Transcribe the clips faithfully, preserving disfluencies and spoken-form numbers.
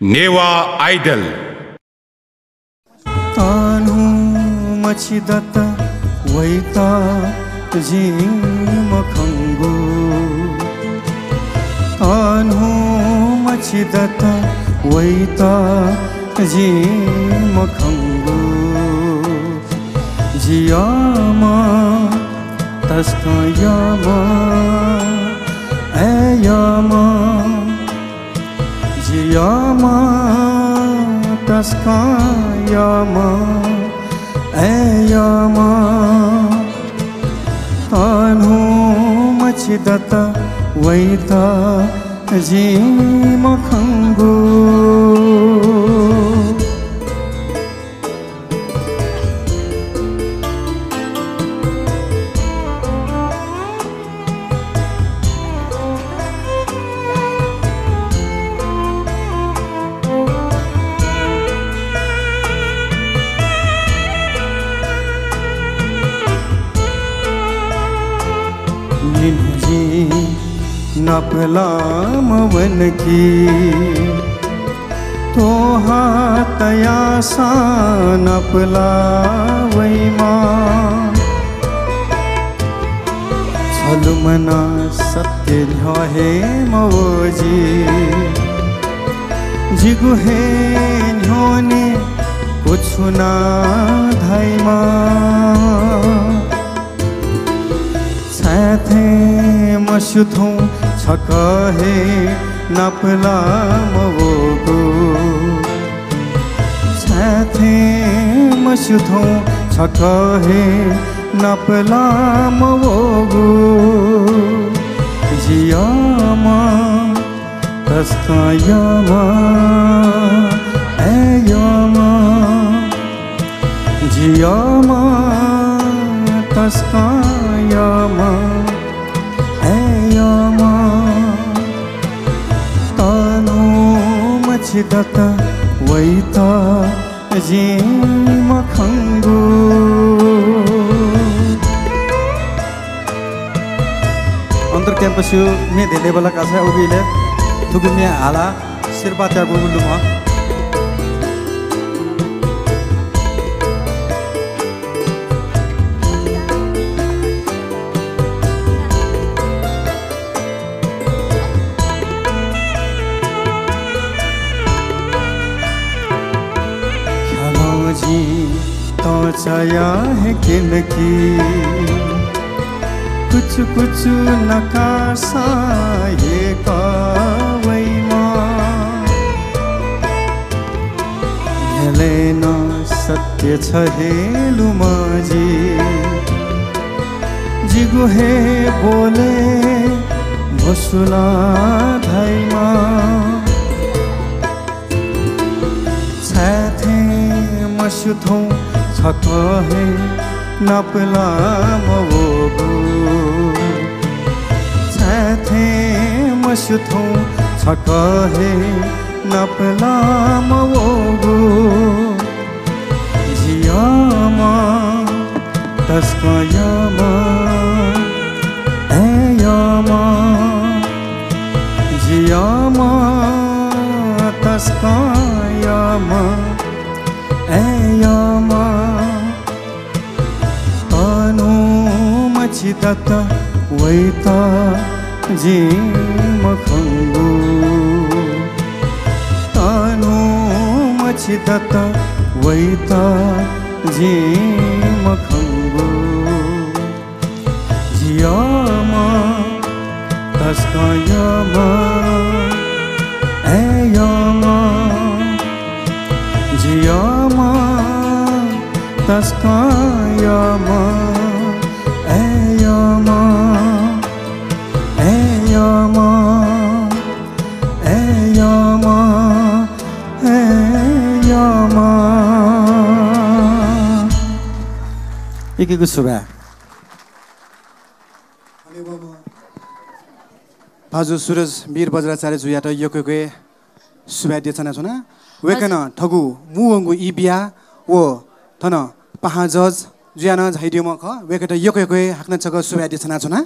नेवाः Idol। तान्हु मछि दत वइत जिं मखंगु। तान्हु मछि दत वइत जिं मखंगु। जि यःम्ह, तसकं यःम्ह, अय् यःम्ह। जि यःम्ह, तसकं यःम्ह, अय् यःम्ह। तान्हु मछि दत वइत जिं मखंगु। निन्हु जिं नापलाःम्ह वनकि। त्वहाः तयासां नापलाः वइमा। छलु मनं सत्य न्ह्यः हे मवः जि। जिगु हे न्ह्यःने क्वछुना धाइमा। छाय् थें मस्यू थौं छकः हे नापलाः मवःगु। छाय् थें मस्यू थौं छकः हे नापलाः मवःगु। जि यःम्ह, तसकं यःम्ह, अय् यःम्ह। जि यःम्ह, तसकं यःम्ह, अय् यःम्ह। तान्हु मछि दत वइत जिं मखंगु। अन्तर क्याम्पसय् म्ये धेंधेंबल्लाः कासा उबलय् थुगु म्ये हालाः सिरपाः त्यागूगु लुमं। ख्यालं जिं तंचाया हे क्यन कि कुचु कुचु नकासा हे का वइमा। न्ह्यलय् नं सत्य छ हे लुमं जि। जिगु हे बोलय् भसुला धाइमा। छाय् थें मस्यू थौं छकः हे नापलाः मवःगु। छाय् थें मस्यू थौं छकः हे नापलाः मवःगु। जि यःम्ह, तसकं यःम्ह, अय् यःम्ह। जि यःम्ह, तसकं यःम्ह, अय् यःम्ह। तनु मछि दत वइत जिं मखंगु। तनु मछि दत वइत जिं मखंगु। जि यःम्ह, तसकं यःम्ह, अय् यःम्ह। जि यःम्ह, तसकं यःम्ह, अय् यःम्ह, अय् यःम्ह, अय् यःम्ह, अय् यःम्ह। यक्व यक्व सुभाय्। भाजु सुरज वीर बज्राचार्य जुयात यक्व यक्व सुभाय् देछानाच्वना। वय्कलं हजुर। थःगु मू वंगु ई बियाः व थन पाहां जज जुयाः नं झायादीम्ह खः। वय्कःयात यक्व यक्व हाकनं छकः सुभाय् देछानाच्वना।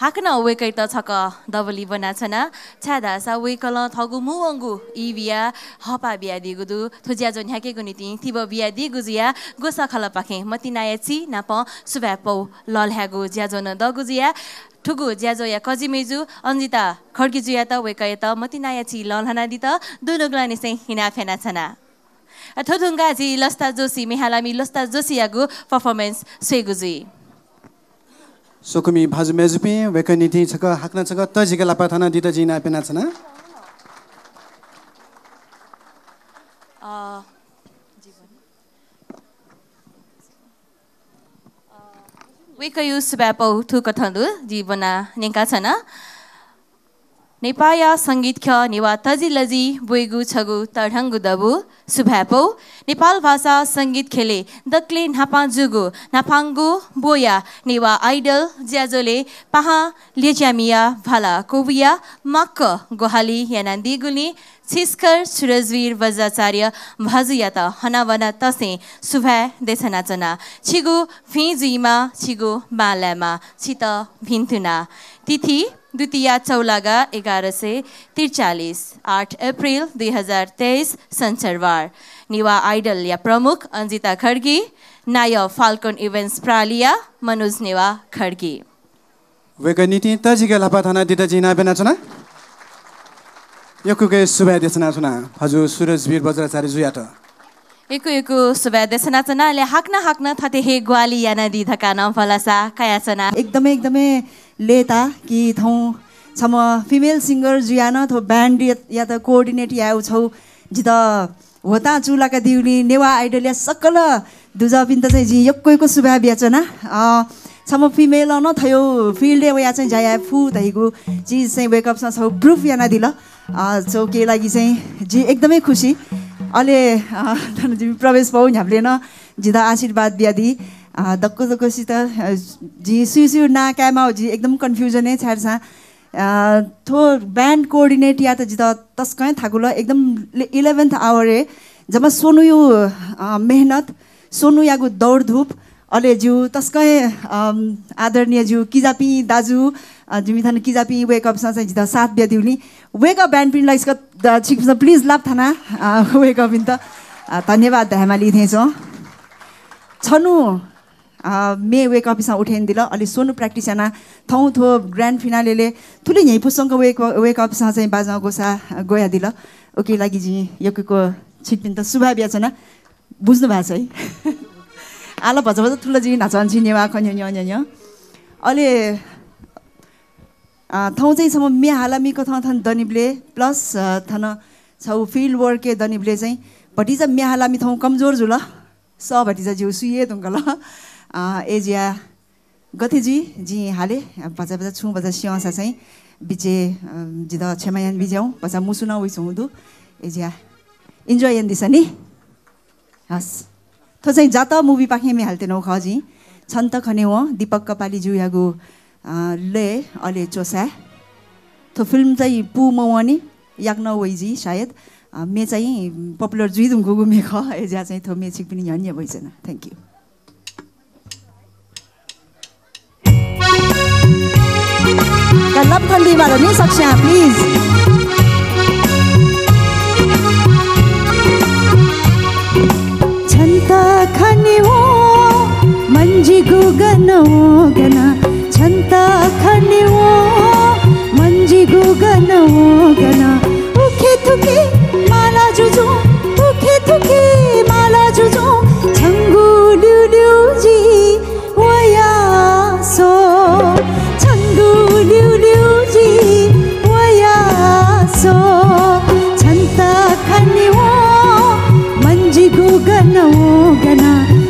हाकनं वय्‌कःयात छकः दबुलिइ ब्वनाच्वना, छाय्‌धाःसा वय्‌कलं थःगु मू वंगु ई बियाः हःपाः बियादीगु दु। थ्व ज्याझ्वः न्ह्याकेगु निंतिं तिबः बियादीगु जुयाः ग्वसाः खलःपाखें मतिनाया चिं नाप सुभाय् पौ लःल्हायेगु ज्याझ्वः नं दःगु जुयाः थुगु ज्याझ्वःया कजि मय्‌जु अन्जिता खड्गीजुयात वय्‌कःयात मतिनाया चिं लःल्हानादीत दुनुगलंनिसें हिनाफ्यानाच्वना। अ, थ्व धुंकाः झी लसता जोशी, म्ये हालामि लसता जोशीयागु performance स्वयेगु जुइ। स्वकुमि भाजु मय्‌जुपिं, वय्‌कःया निंतिं छकः हाकनं छकः तःजिक लापा थानादीत जिं हिनाप्यनाच्वना। अ, वय्‌कःया सुभाय् पौ थुकथं दु, जिं ब्वना न्यंकाच्वना। नेपाःया संगीत ख्यः नेवाः तजिलजि ब्वयेगु छगू तःधंगु दबू सुभाय् पौ। नेपाल भाषा संगीत ख्यलय् दकलय् न्हापां जूगु न्हापांगु ब्वया नेवाः Idol ज्याझ्वलय् पाहां ल्यज्यामिया भाला क्वबुया माक्व ग्वाहालि यानादीगुलिं छिसकर सुरजवीर वज्राचार्य भाजुयात हनाबना तसें सुभाय् देछानाच्वना। छिगु भिं जुइमा, छिगु बांलायेमा, छित भिन्तुना। तिथि द्वितीया चौलागा एघार सय त्रिचालिस, आठ अप्रिल दुई हजार तेइस, सञ्चरबार। नेवाः Idol या प्रमुख अन्जिता खड्गी, नायः Falcon Events प्रालिया मनोज नेवाः खड्गी। वय्‌कःया निंतिं तःजिक लापा थानादीत जिं हिनाप्यनाच्वना। यक्व यक्व सुभाय् देछानाच्वना भाजु सुरजवीर वज्राचार्यजुयात। यक्व यक्व सुभाय् देछानाच्वना। अले हाकनं हाकनं थथे हे ग्वाहालि यानादी धकाः नं भलसा कयाच्वना। एकदमै, एकदमै लय्‌ताः कि थौं छम्ह female singer जुयाः नं थ्व band या-, यात coordinate यायेगु छगू जितः ह्वतां चूलाकादीगुलिं नेवाः Idol या सकल दुजःपिन्त चाहिँ जिं यक्व यक्व सुभाय् बियाच्वना। अ, छम्ह female नं थज्याःगु field-य् वयाः चाहिँ ज्या याये फु धइगु चिज चाहिँ वय्‌कःपिन्सं छगू proof यानादिल। अ, उकिया लागि चाहिँ जि एकदमै खुसी। अले, अ, थन जिमि प्रवेश पौ न्ह्याबलें नं जितः आशीर्वाद बियादी। अ, दक्व दक्वसित, अ, जिं सुयां सुयां नां कायेमाः जि एकदम confusion-य्, छाय्‌धाःसा अ, थ्व band coordinate यायेत जितः तसकं हे थाकुल। एकदम ले-, eleventh hour-य् जम्मा स्वन्हुया, अ, मेहनत, स्वन्हुयागु दौडधुप, अले ज्यू तसकं हे, अम, आदरणीय ज्यू किजापिं दाजु, अ, जिमि थन किजापिं वय्‌कःपिन्सं चाहिँ जितः साथ बियादीगुलिं वय्‌कः band-पिनि लागि सकल द-, छिकपिन्सं please लापा थानाः, अ, वय्‌कःपिन्त, अ, धन्यवाद धायेमाली थें च्वं। छन्हु अ, म्ये वय्‌कःपिन्सं उठे यानादिल। अले स्वन्हु practice यानाः थौं थ्व grand finale-य् थुलि न्ह्यइपुसे च्वंक वय्‌कः, वय्‌कःपिन्सं चाहिँ बाजं ग्वसाः ग्वयादिल। उकिया लागि जिं यक्व यक्व छिकपिन्त सुभाय् बियाच्वना। बुझ्नु भा चाहिँ। आः ला भचा भचा थुल जिं न्हाचः नं नेवाः खँ न्यँ न्यँ न्यँ न्यँ। अले, अ, थौं चाहिँ छम्ह म्ये हालामि कथं थन दनिबलय् plus, अ, थन छगू field work-य् दनिबलय् चाहिँ भतिचा म्ये हालामि थौं कमजोर जुल। सः भतिचा ज्यू सुइ हे धुंकल। अ, अय्‌जुयाः गथे जुइ, जिं हाले, अ, भचा भचा छुं भचा स्यंसा चाहिँ बिचय्, अ, जितः क्षमा यानाबिज्याहुँ, भचा मुसु नं वइच्वंगु दु। अय्‌जुयाः enjoy यानादिसँ नि। हस्। थ्व चाहिँ जातः movie-पाखें म्ये हालेत्यनागु खः जिं। छन्त खनेवं दीपक कपालीजुयागु, अ, लय् अले च्वसाय्। थ्व film चाहिँ पू मवंनि, याकनं वइ जुइ सायद। अ, म्ये चाहिँ popular जुइधुंकूगु म्ये खः, अय्‌जुयाः चाहिँ थ्व म्ये छिकपिनि न्ह्यःने वइच्वना। Thank you। का लापा थानादी माल नि सकस्यां, please। छन्त खनेवं मन जिगु गन वं गन, छन्त खनेवं मन जिगु गन वं गन। उखे थुखे माला जुजुं, उखे थुखे माला जुजुं, छंगु ल्यूल्यू जि वया सो, छंगु ल्यूल्यू जि वया सो। छन्त खनेवं मन जिगु गन वं गन,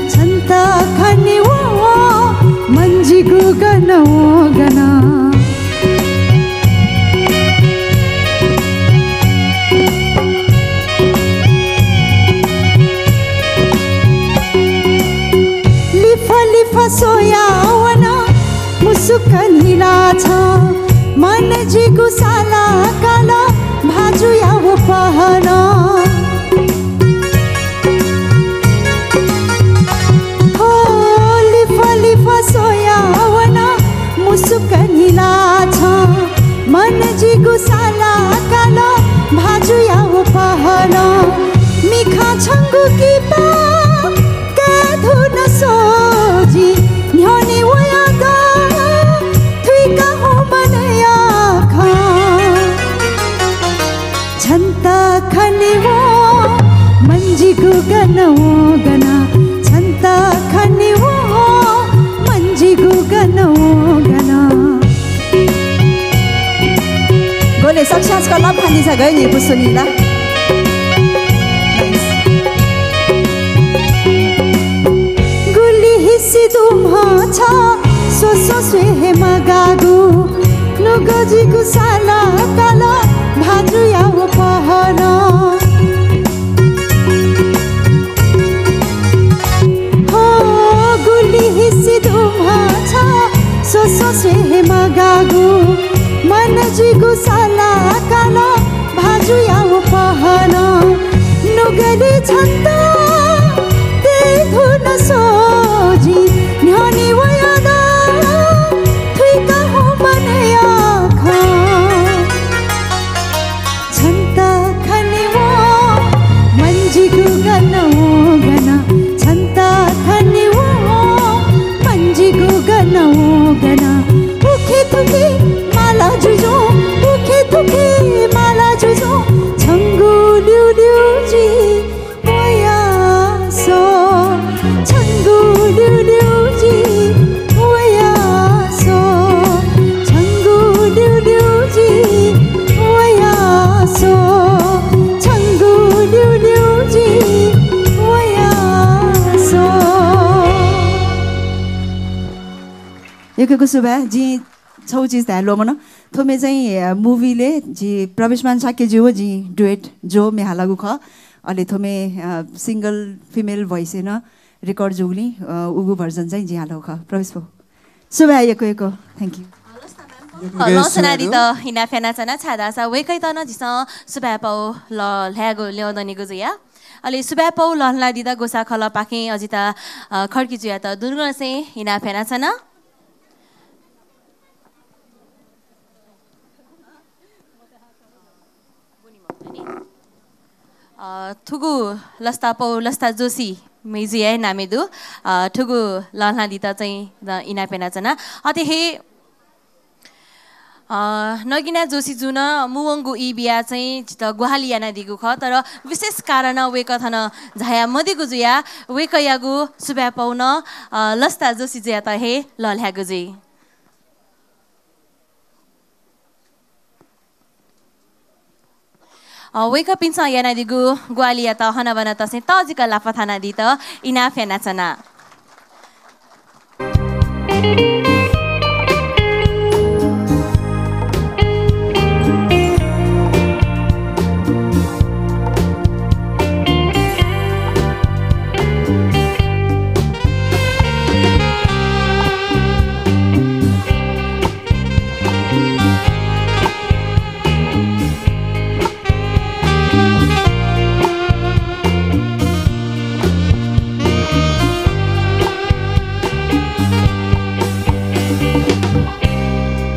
छन्त खनेवं मन जिगु गन वं गन। लिफा लिफा स्वया वन, मुसुक न्हिला छ, मन जिगु साला काल, भाजुया व पहन। हो, लिफा लिफा स्वया वन, मुसुक न्हिला छंगु किपा काये धुन स्वजि न्ह्यःने वयागु थुइका हूँ मनया खँ। छन्त खनेवं मन्जिगु गन वं गन, छन्त खनेवं मन्जिगु गन वं गन। गोले सक्स्यां छकः लबा हानि सा गय् नि पुसुनि ला। Nice। गुलि हिसि दुम्ह छ, स्वस्वं स्वये हे मगाःगु, नुगः जिगु साला काल, भाजुया व पहलं। हो गुलि हिसि दुम्ह छ, स्वस्वं स्वये हे मगाःगु, मन जिगु साला काल, भाजुया व पहलं। नुगलि छन्त तये धुन स्वजि न्ह्यःने वयागु थुइका हूँ मनया खँ। छन्त खनेवं मन्जिगु गन वं गन, छन्त खनेवं मन्जिगु गन वं गन। उखे थुखे माला जुजुं, उखे थुखे माला जुजुं, छंगु ल्यूल्यू जि वया सः, छंगु ल्यूल्यू जि वया सः, छंगु ल्यूल्यू जि वया सः, छंगु ल्यूल्यू जि वया सः। यक्व यक्व सुभाय्। जिं छगू चिज धाये ल्वःमन। थ्व म्ये चाहिँ, अ, movie-लय् जि प्रवेशमान शाक्यज्यू व जिं duet ज्वः म्ये हालागु खः। अले थ्व म्ये, अ, single female voice-य् नं record जूगुलिं, अ, उगु version चाहिँ जिं हालागु खः। प्रवेश पौ। सुभाय् यक्व यक्व। Thank you। यक्व यक्व लसना सुभाय् दु। दीत इनाप यानाच्वना छाय्धाःसा वय्कःयात नं झीसं सुभाय् पौ लःल्हायेगु ल्यं दनिगु जुया। अले सुभाय् पौ लःल्हानादीत ग्वसाः खलःपाखें अजिता, अ, खड्गीजुयात दुनुगलंनिसें इनाप यानाच्वना। अ, थुगु लसता पौ लसता जोशी मय्जुया हे नामय् दु। अ, थुगु लःल्हानादीत चाहिँ, अ, इनाप यानाच्वना। अथे हे, अ, नगिना जोशीजुं नं मुवंगु ई बियाः चाहिँ जितः ग्वाहालि यानादीगु खः, तर विशेष कारणं वय्कः थन झाया मदीगु जुयाः वय्कःयागु सुभाय् पौ नं, अ, लसता जोशीजुयात हे लःल्हायेगु जुइ। अ, वय्कःपिन्सं यानादीगु ग्वाहालियात हनाबना तसें तःजिक लापा थानादीत इनाप यानाच्वना।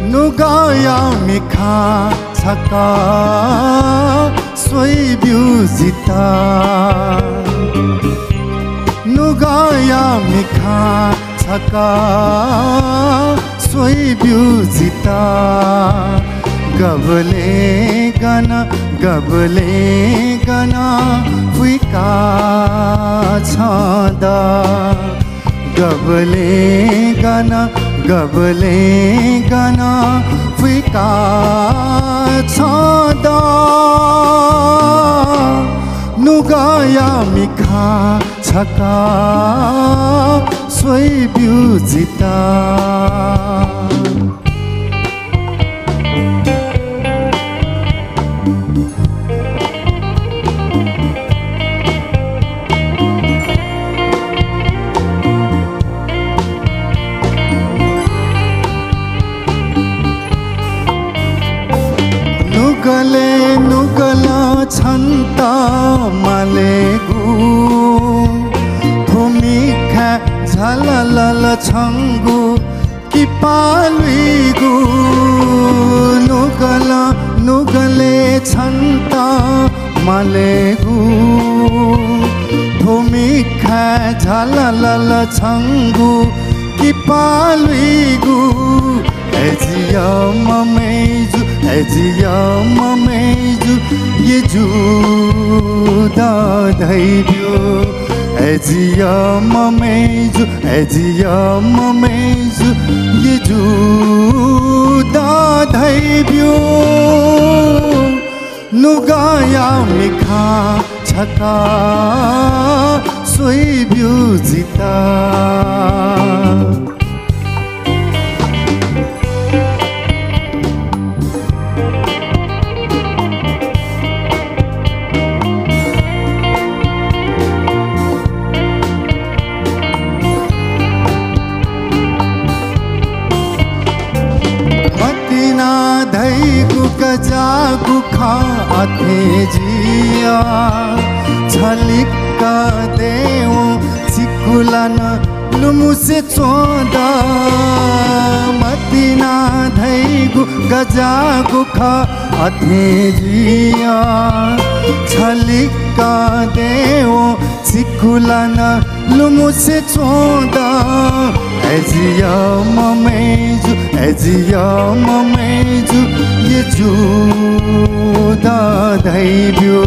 नुगःया मिखा छकः स्वइब्यु जितः। नुगःया मिखा छकः स्वइब्यु जितः। गबलें गन, गबलें गन फुइका छं द। गबलें गन, गबलें गन फुइका छं द। नुगःया मिखा छकः स्वइब्यु जितः। नुगलय् नुगलं छन्त मालेगु, थ्व मिखाय् झालालाल छंगु किपा लुइगु। नुगलं नुगलय् छन्त मालेगु, झालालाला छंगु किपा लुइगु। अय् जि यःम्ह मय्जु, अय् जि यःम्ह मय्जु, यय्जु दा धइब्यु। अय् जि यःम्ह मय्जु, अय् जि यःम्ह मय्जु, यय्जु दा धइब्यु। नुगःया मिखा छकः स्वइब्यु जितः। मतिना धइगु गज्याःगु खँ अथे जिया। छलिक्क दयेवं चिकुला नं लुमुसे च्वं द। मतिना धइगु गज्याःगु खँ अथे जिया। छलिक्क दयेवं चिकुला नं लुमुसे च्वं द। अय् जि यःम्ह मय्जु, अय् जि यःम्ह मय्जु, यय्जु दा धइब्यु।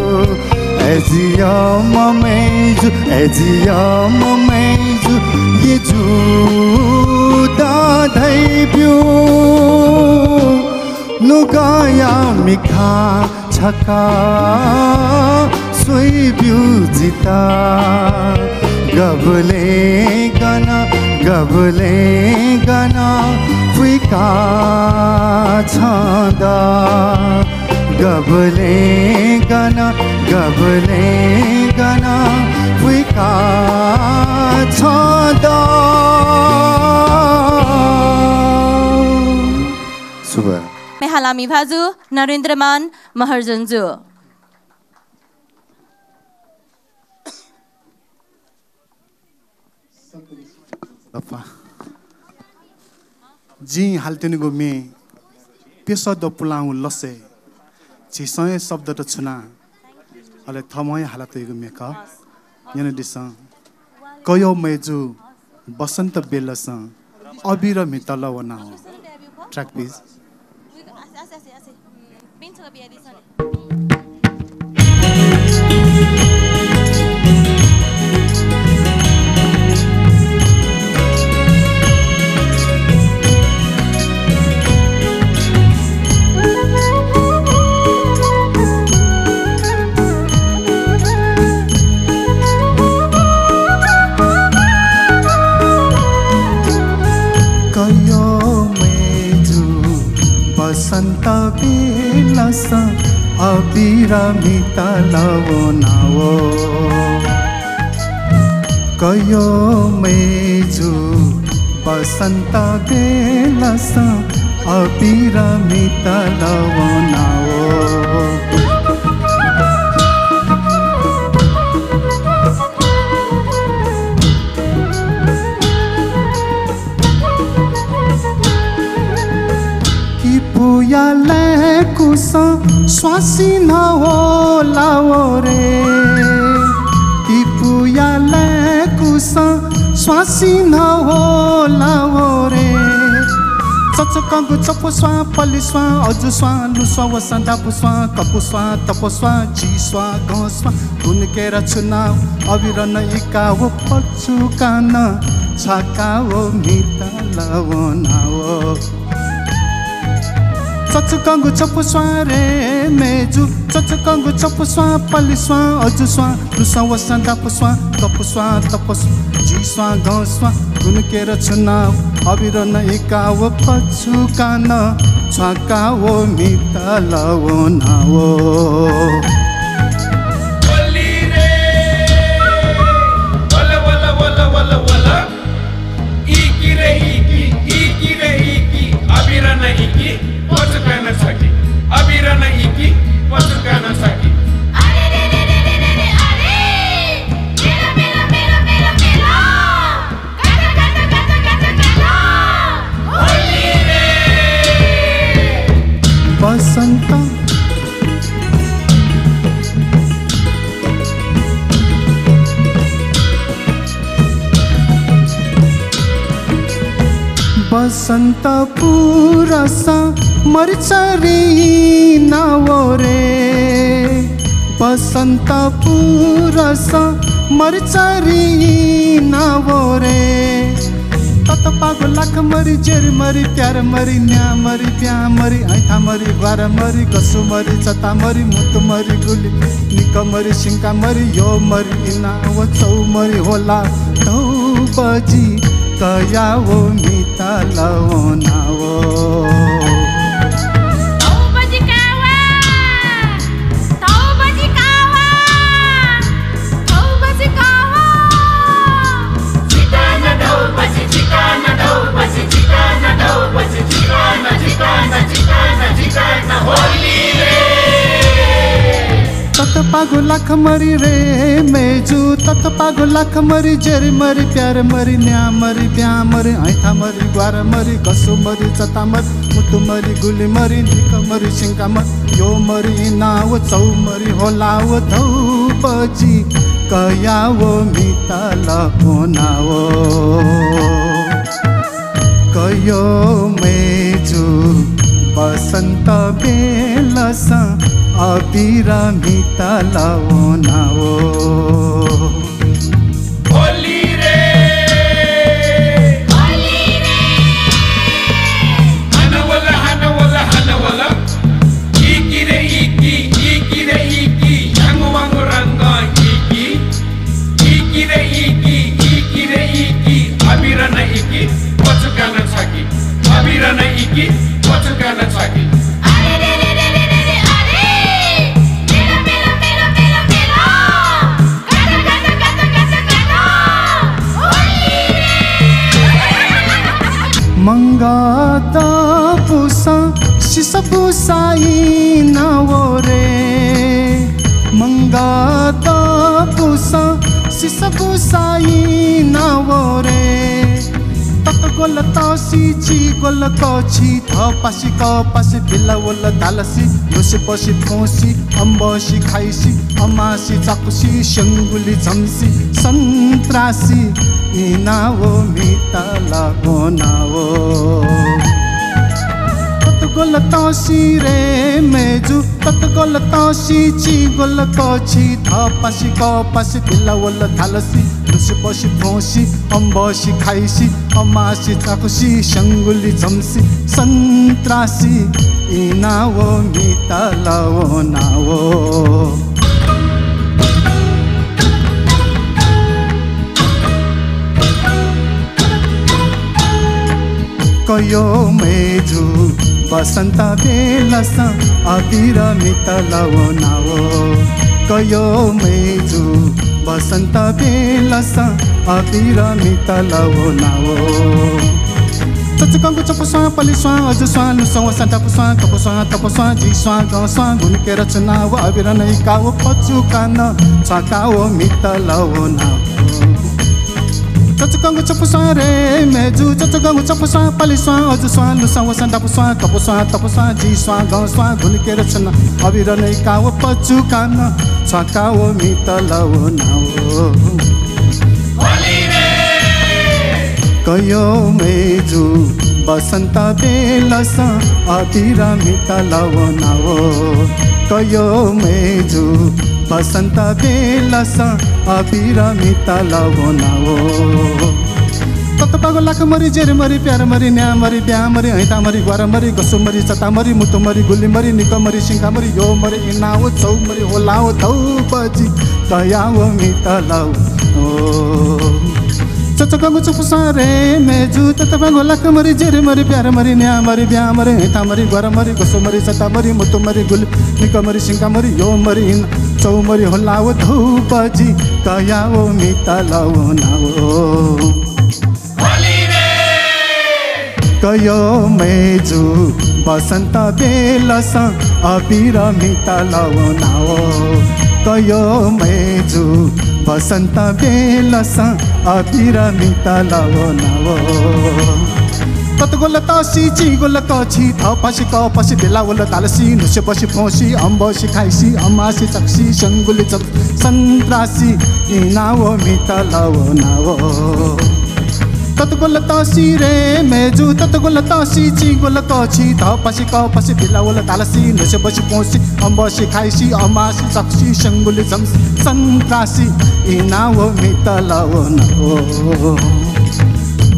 अय् जि यःम्ह मय्जु, अय् जि यःम्ह मय्जु, यय्जु दा धइब्यु। नुगःया मिखा छकः स्वइब्यु जितः। गबलें गन, गबलें गन फुइका छं द। गबलें गन, गबलें गन फुइका छं द। सुभाय्। म्ये हालामि भाजु नरेन्द्रमान महर्जनजु। जिं हालातनीगु म्ये प्यसः दँ पुलांगु लसय् झीसं हे शब्दत छुनाः अले थःम्हं हे हालातइगु म्ये खः। न्यनादिसँ। कयः मय्जु बसन्त बेलसं अबिर म्हितल व नावः। Track, please. कयः मय्जु बसन्त बेलसं अबिर म्हितल व नावः। कयः मय्जु बसन्त बेलसं अबिर म्हितल व नावः। किपूया लँय् कुसं स्वांसिन ह्वला व रे। किपूया लँय् कुसं स्वांसिन ह्वला व रे। चचुकंगु चपु स्वां, पलि स्वां, अजू स्वां, लुँ स्वां, वसं, दापु स्वां, कपु स्वां, तपु स्वां, जी स्वां, गँ स्वां, गुण केरा छुनाव, अबिर नं इकाव पचुकां नं छ्वाकाव म्हितल व नावः। चचुकंगु चपु स्वां रे मय्जु, चचुकंगु चपु स्वां, पलि स्वां, अजू स्वां, लुँ स्वां, वसं, दापु स्वां, कपु स्वां, तपु स्वां, जी स्वां, गँ स्वां, गुण केरा छुनाव, अबिर नं इकाव पचुकां नं छ्वाकाव म्हितल व नावः। इकि रे इकि, इकि रे इकि, अबिर नं इकि, पचुकां नं छ्वाकि। अबिर नं इकि, पचुकां नं छ्वाकि। अरे रे रे रे रे रे रे, अरे! मेलो, मेलो, मेलो, मेलो, मेलो! काटा, काटा, काटा, काटा, काटा! होली रे! बसन्त बसन्त पुरस मरिचरी नावो रे, बसन्त पुरस मरिचरी नावो रे। ततपागु लाख मरि, जेर मरि, प्यार मरि, न्या मरि, ब्यां मरि, ऐठा मरि, ग्वार मरि, गसु मरि, चता मरि, मुतु मरि, गुलि, निक मरि, सिंका मरि, यो मरि, इना व चौ मरि, होला, धौ बजि कया वो मितल ओना वो। धौ बजि कावा, धौ बजि कावा, धौ बजि कावा। झिकान धौ बजि, झिकान धौ बजि, झिकान धौ बजि, झिकान, झिकान, झिकान, झिकान, होली रे। ततपागु लाख मरि रे मेजु, ततपागु लाख मरि, जेर मरि, प्यार मरि, न्या मरि, ब्यां मरि, ऐठा मरि, ग्वार मरि, गसु मरि, चता मरि, मुतु मरि, गुलि मरि, निक मरि, सिंका मरि, यो मरि, इना व चौ मरि, होला व धौ बजि कया वो मितल ओना वो। कयो मेजु बसन्त बेलस अबिर मितल ओना वो। होली रे। होली रे। हनवल, हनवल, हनवल। इकि रे इकि, इकि रे इकि। याङु वाङु रंग इकि। इकि रे इकि, इकि रे इकि। अबिर न इकि, पचुका न छकि। अबिर न इकि, पचुका न छकि। अरे रे रे रे रे रे रे, अरे। मेलो, मेलो, मेलो, मेलो, मेलो। गाता, गाता, गाता, गाता, गाता। होली रे। मंगत पुसा, सिस पुसा इना वो रे। मंगत पुसा, सिस पुसा इना वो रे। तत गोल तसी, ची गोल कछि, ध पासि क पासि, बिला वल धालसि, नुसि पसि फोंसि, अम्बसि खाइसि, अमासि चाकुसि, स्यंगुलि झम्सि, सन्त्रासि, इना वो मितल ओना वो। तत गोल तसी रे मेजु, तत गोल तसी, ची गोल कछि, ध पासि क पासि, बिला वल धालसि, नुसि पसि फोंसि, अम्बसि खाइसि, अमासि चाकुसि, स्यंगुलि झम्सि, सन्त्रासि, इना वो मितल ओना वो। कयो मेजु बसन्त बेलस अबिर मितल ओना वो। कयो मेजु बसन्त बेलस अबिर मितल ओना वो। चचुकंगु चपुस्वां, पलिस्वां, अजुस्वां, लुसं वसं, डापुस्वां, कपुस्वां, तपुस्वां, जिस्वां, गंस्वां, गुनिके रचना वो, अबिर नइका वो, पचुका न छका वो, मितल ओना वो। चचुकंगु चपुस्वां रे मेजु, चचुकंगु चपुस्वां, पलिस्वां, अजुस्वां, लुसं वसं, डापुस्वां, कपुस्वां, तपुस्वां, जिस्वां, गंस्वां, गुनिके रचना, अबिर नइका वो, पचुका न छका वो, मितल ओना वो। कयो मेजु बसन्त बेलस अबिर मितल ओना वो। कयो मेजु बसन्त बेलस अबिर मितल ओना वो। ततपागु लाख मरि, जेर मरि, प्यार मरि, न्या मरि, ब्यां मरि, ऐठा मरि, ग्वार मरि, गसु मरि, चता मरि, मुतु मरि, गुलि मरि, निक मरि, सिंका मरि, यो मरि, इना वो, चौ मरि, होला वो, धौ बजि कया वो, मितल वो। चचुकंगु चपुस्वां रे मेजु, ततपागु लाख मरि, जेर मरि, प्यार मरि, न्या मरि, ब्यां मरि, ऐठा मरि, ग्वार मरि, गसु मरि, चता मरि, मुतु मरि, गुलि, निक मरि, सिंका मरि, यो मरि, इना, चौ मरि, होला वो, धौ बजि कया वो, मितल ओना वो। कयो मेजु बसन्त बेलस अबिर मितल ओना वो। कयो मेजु बसन्त बेलस अबिर मितल ओना वो। तत गोल तसि, ची गोल कछि, ध पसि, क पसि, बेला वल धालसि, नुसे बसि फोंसि, अम्बसि खाइसि, अमासि चक्सि, संगुलि चप, सन्त्रासि, इना वो मितल ओना वो। ततगुल तसी रे मेजु, ततगुल तसी चिगुल कछि, धपसि कपसि बिलावल तालसि, नुसे बसि पोसि, अम्बसि खाइसि, अमासि चक्सि, संगुलि जम्सि, सन्त्रासि, इनाव मितलाव नओ।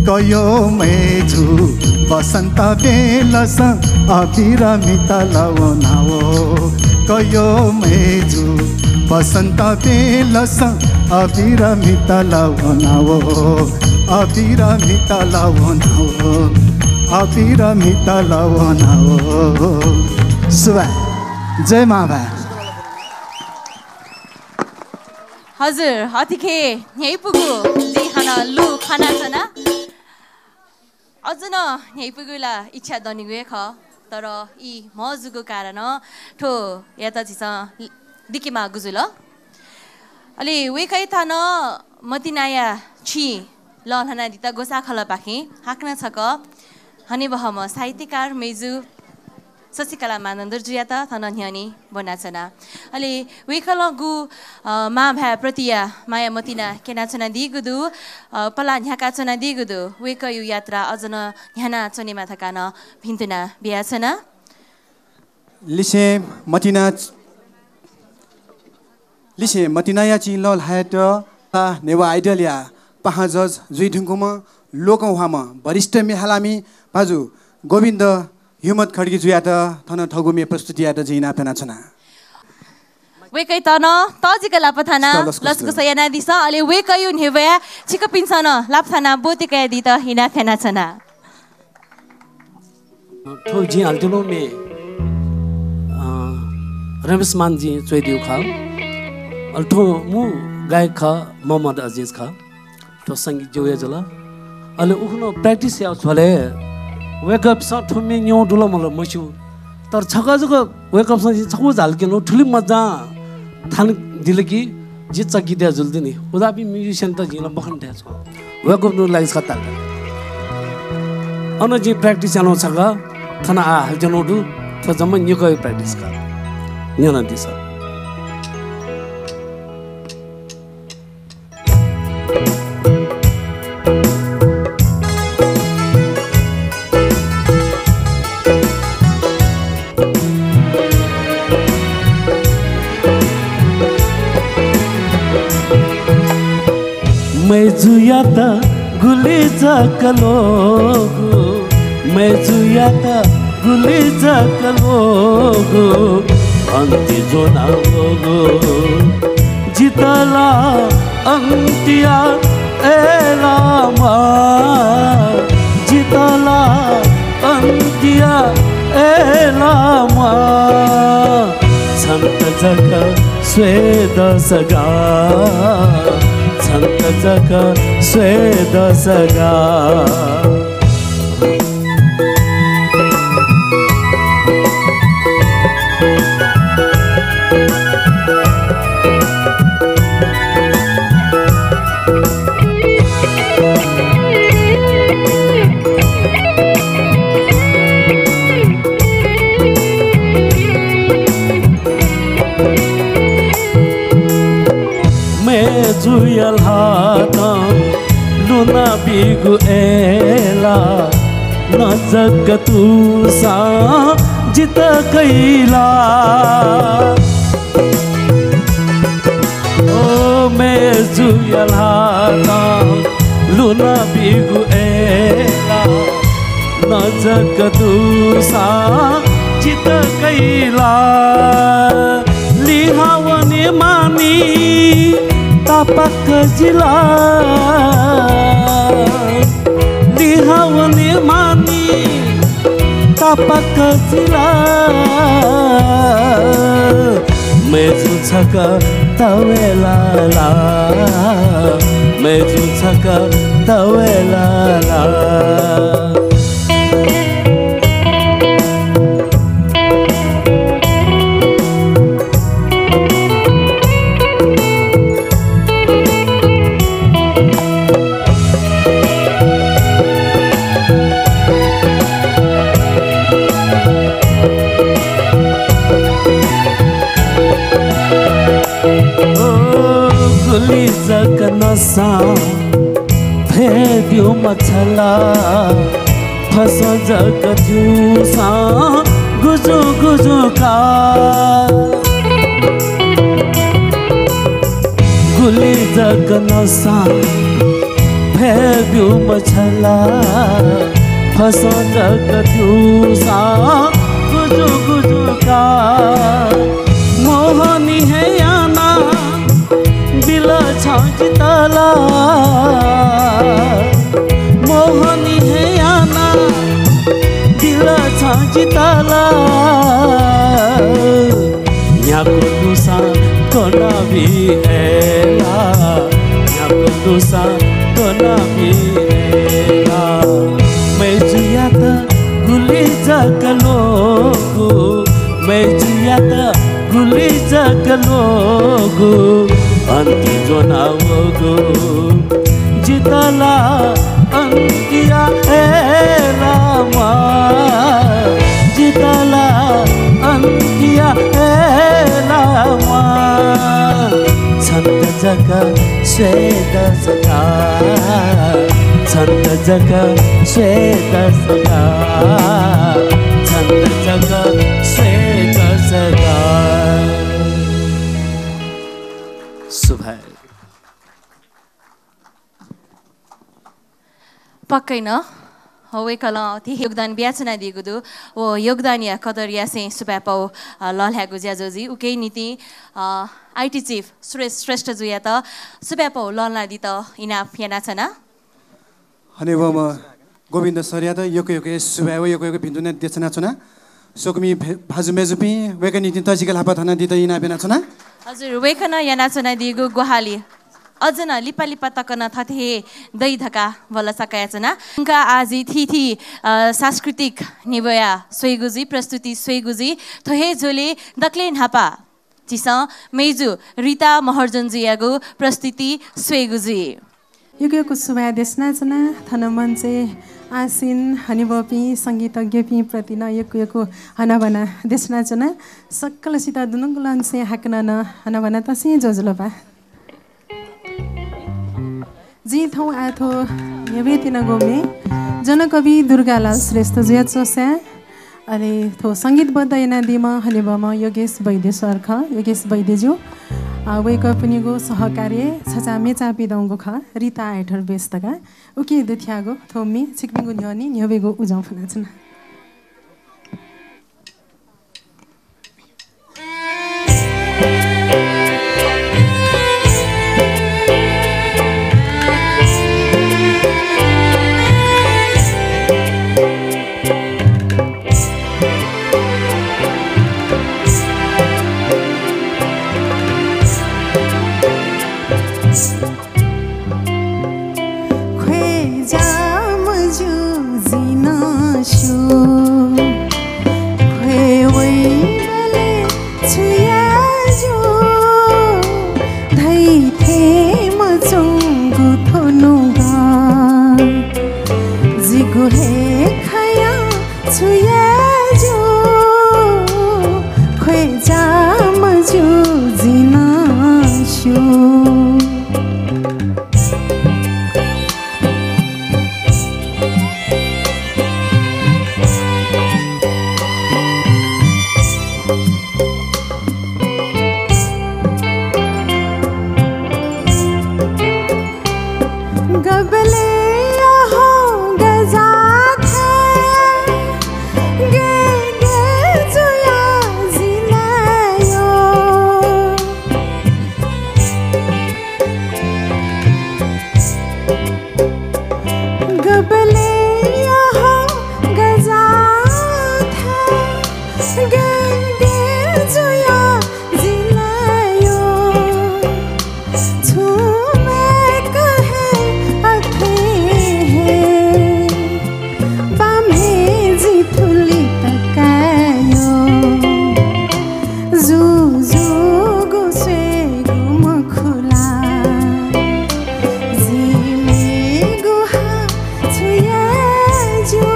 कयो मेजु, बसन्त बेलस, अबिर मितलाव नओ। कयो मेजु, बसन्त बेलस, अबिर मितलाव नओ। अबिर मितलाव नओ। अबिर मितलाव नओ। सुभाय्। जय मांभाय्। हजुर, अतिखे न्ह्यइपुगु जिं हानं लु खनाच्वना। अझ नं न्ह्यइपुगु ला इच्छा दनिगु हे खः, तर ई म्हजूगु कारणं थ्वयात झीसं दिके माःगु जुल। अले वय्कःयात नं मतिनाया छुं लःल्हानादीत ग्वसाःखलःपाखें हाकनं छकः हनेबहःम्ह साहित्यकार मेजु शशिकला मानन्धरजुयात थन न्ह्यःने ब्वनाच्वना। अले वय्कलं गु, अ, मांभाय् प्रतिया माया मतिना क्यनाच्वनादीगु दु, अ, पलाः न्ह्याकाच्वनादीगु दु। वय्कःया यात्रा अझ नं न्ह्यानाच्वनेमा धकाः नं भिन्तुना बियाच्वना। लिसें मतिना लिसें मतिनाया छुं लःल्हायेत नेवाः आइडलया पाहां जज जुइ धुंकूम्ह लोकंह्वाःम्ह वरिष्ठ म्ये हालामि भाजु गोविन्द ह्युमत खड्गीजुयात थन थःगु म्ये प्रस्तुति यायेत जिं इनाप यानाच्वना। वय्कःयात नं तःजिक लापा थानाः लसकुस यानादिसँ। अले वय्कःया न्ह्यब्वया छिकपिन्सं नं लापा थानाः ब्वति कयादीत इनाप यानाच्वना। थ्व जिं हालाच्वनागु म्ये, अ, रमेश मानजुं च्वयादीगु खः। अले थ्व मू गायक खः, मोहम्मद अजिज खः। थ्व संगीत ज्यू हे जुल। अले उखुन्हु practice याः झ्वलय् वय्कःपिन्सं थ्व म्ये न्यं दु ला मदु ला मस्यू। तर छकः जक वय्कःपिन्सं जिं छकू झाल कि नं थुलि मज्जां थानादिल कि जि चकित जुल तिनि। उदापिं musician त जिं ला मखना धयाच्वं। वय्कःपिनिगु लागि छकः ताल। अन जिं practice यानागु छकः थन आः हालाच्वनागु दु। थ्व जम्मा निकःया practice खः। न्यनादिसँ। मय्जुयात गुलि जक लोगु, मय्जुयात गुलि जक लोगु, अन्ति ज्वनावःगु। जितः ला अन्तिया अय्लाः मा, जितः ला अन्तिया अय्लाः मा। छन्त जक स्वयेदसँ गा, छन्त जक स्वयेदसँ गा। मय्जुया ल्हातं लुना बीगु अय्लाः, न जक तुसां जितः कइला। ओ मय्जुया ल्हातं लुना बीगु अय्लाः, न जक तुसां जितः कइला। लिहां वने मानि तापाक जिला, लिहां वने मानि तापाक जिला। मय्जु छकः तवेलाला, मय्जु छकः तवेलाला। ओ गुलि जक नसां हे ब्यूम्ह छला, फसं जक ज्यूसां गुजु गुजु का। गुलि जक नसां फय् ब्यूम्ह छला, फसं जक ज्यूसां गुजु गुजु का। मोहनी हे याना बिल छं जितः ला, मोहनी हे याना बिल छं जितः ला। न्ह्यागु दुसां कनाबी हे ला, न्ह्यागु दुसां कनाबी हे ला। मय्जुयात गुलि जक ल्वःगु, मय्जुयात गुलि जक ल्वःगु, अन्ति ज्वनावःगु जितः ला अन्तिया हे लामा, जितः ला अन्तिया हे लामा। छन्त जक स्वेद सदा, छन्त जक स्वेद सदा, छन्त जक स्वेद सदा। सुभाय्। पक्कै नं, वय्कलं अथे योगदान बियाच्वनादीगु दु। व योगदानया कदर यासें सुभाय् पाउ, अ, लःल्हायेगु ज्याझ्वः जुइ। उकिया निंतिं, अ, आइटी चिफ सुरेश श्रेष्ठजुयात सुभाय् पाउ लःल्हानादीत इनाप यानाच्वना। हनेबहःम्ह गोविन्द सरयात यक्व यक्व सुभाय् व यक्व यक्व भिन्तुना देछानाच्वना। स्वकुमि भे-, भाजु मय्जुपिं, वय्कःया निंतिं तःजिक ल्हापा थानादीत इनाप यानाच्वना। हजुर, वय्कलं यानाच्वनादीगु ग्वाहालि अझ नं लिपा लिपा तक नं थथे हे दइ धकाः भलसा कयाच्वना। उकिं आः झी थीथी, अ, सांस्कृतिक न्ह्यब्वया स्वयेगु जुइ, प्रस्तुति स्वयेगु जुइ। थ्व हे झ्वलय् दकलय् न्हापा झीसं मय्जु रिता महर्जनजुयागु प्रस्तुति स्वयेगु जुइ। यक्व यक्व सुभाय् देछानाच्वना। थन मञ्चय् आसीन हनेबहःपिं संगीतज्ञपिं प्रति नं यक्व यक्व हनाबना देछानाच्वना। सकलसित दुनुगलंनिसें हाकनं नं हनाबना तसें ज्वजलपा। जिं थौं आः थ्व न्ह्यब्वये त्यनागु म्ये जनकवि दुर्गालाल श्रेष्ठजुया च्वसाय्, अले थ्व संगीतबद्ध यानादीम्ह हनेबहःम्ह योगेश वैद्य सर खः। योगेश वैद्यजु, अ, वय्कःपिनिगु सहकार्यय् छचाः मेचापिं दंगु खः, रिता आयथर बेस धकाः। उकिं दुथ्याःगु थ्व म्ये छिकपिनिगु न्ह्यःने न्ह्यब्वयेगु उजं फ्वनाच्वना। ख्वय् ज्यामजू जिं नं स्यू। ख्वय् वइबलय् छु याये ज्यू धइथें मच्वंगु थ्व नुगः। जिगु हे खयां छु याये ज्यू, ख्वय् ज्यामजू जिं नं स्यू। गबलय् अहं गजाथय् गेगेजुया जिं ल्यू। गबलय् अहं गजाथय् गेगेजुया जिं ल्यू। छुं मय्क हे अथे हे बाम्हय् जिं थुलि तकाय्। जुजुगु स्वयेगु मखु ला, जिमिगु हां छु याये ज्यू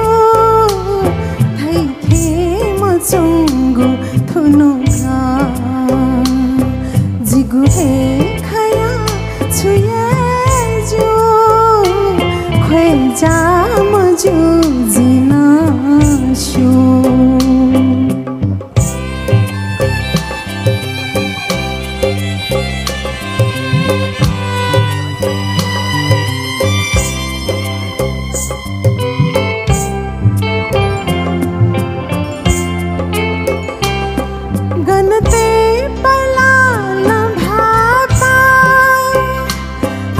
धइथें मच्वंगु थ्व नुगः। जिगु हे खयां चा मजू जिं नं स्यू। गनते पलाल भाःपा,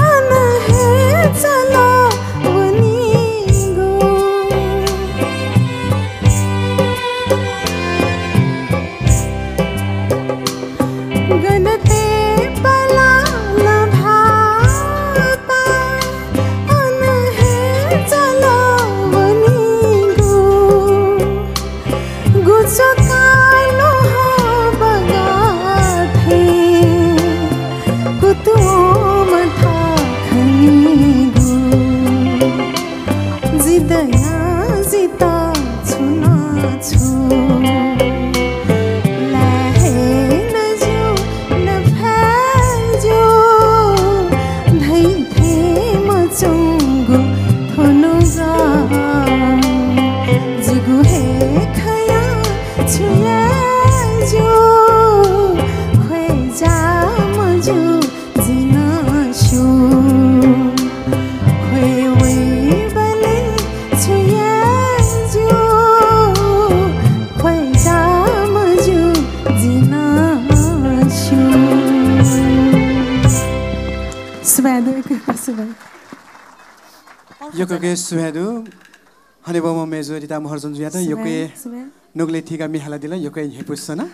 अन हे चल वनीगु। गनते पलाल भाःपा, अन हे चल वनीगु। गुचो कालो ह बगा थें कुतुं मथा खनीगु। जि दया जित छु न छु ला हे न ज्यू न फय् ज्यू धइ थें मच्वंगु थ्व नुगः। जिगु हे खँया छु याये ज्यू, ख्वय् जा मज्यू जिं नं स्यू। ख्वय् वइबलय् छु याये ज्यू, ख्वय् जा मज्यू जिं नं स्यू। सुभाय् दु, सुभाय्। यक्व यक्व सुभाय् दु। हनेबहःम्ह मय्जु रिता महर्जन जुयात सुभाय्, यक्व हे सुभाय्। नुगलय् थीकाः म्ये हालादिल, यक्व हे न्ह्यइपुसे च्वना।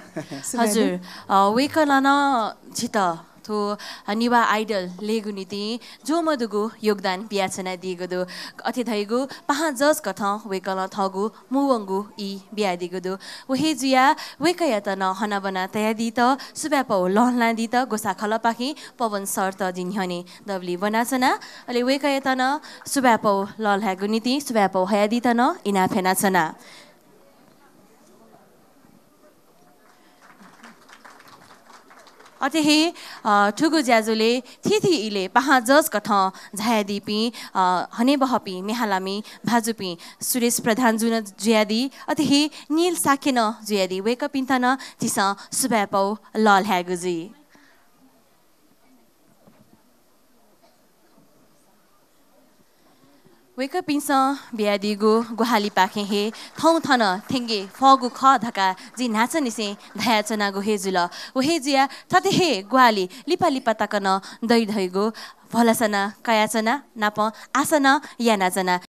सुभाय् हजुर, दु। अ, वय्कलं नं झीत थ्व, अ, नेवाः Idol लय्‌गु निंतिं ज्वःमदुगु योगदान बियाच्वनादीगु दु। अथे धइगु पाहां जज कथं वय्कलं थःगु मुंवंगु ई बियादीगु दु। व हे जुयाः वय्कःयात नं हनाबना तयादीत, सुभाय् पौ लःल्हानादीत ग्वसाः खलःपाखें पवन सरत जिं न्ह्यःने दबुलिइ ब्वनाच्वना। अले वय्कःयात नं सुभाय् पौ लःल्हायेगु निंतिं सुभाय् पौ हयादीत नं इनाप यानाच्वना। अथे हे, अ, थुगु ज्याझ्वलय् थीथी इलय् पाहां जज कथं झायादीपिं, अ, हनेबहःपिं म्ये हालामि भाजुपिं सुरेश प्रधान जु नं जुयादी, अथे हे नील शाक्य नं जुयादी। वय्कःपिन्त नं झीसं सुभाय् पौ लःल्हायेगु जुइ। वय्कःपिन्सं बियादीगु ग्वाहालिपाखें हे थौं थन थ्यंके फःगु खः धकाः जिं न्हाचःनिसें धयाच्वनागु हे जुल। व हे जुयाः थथे हे ग्वाहालि लिपा लिपा तक नं दइ धइगु भलसा नं कयाच्वना, नापं आशा नं यानाच्वना।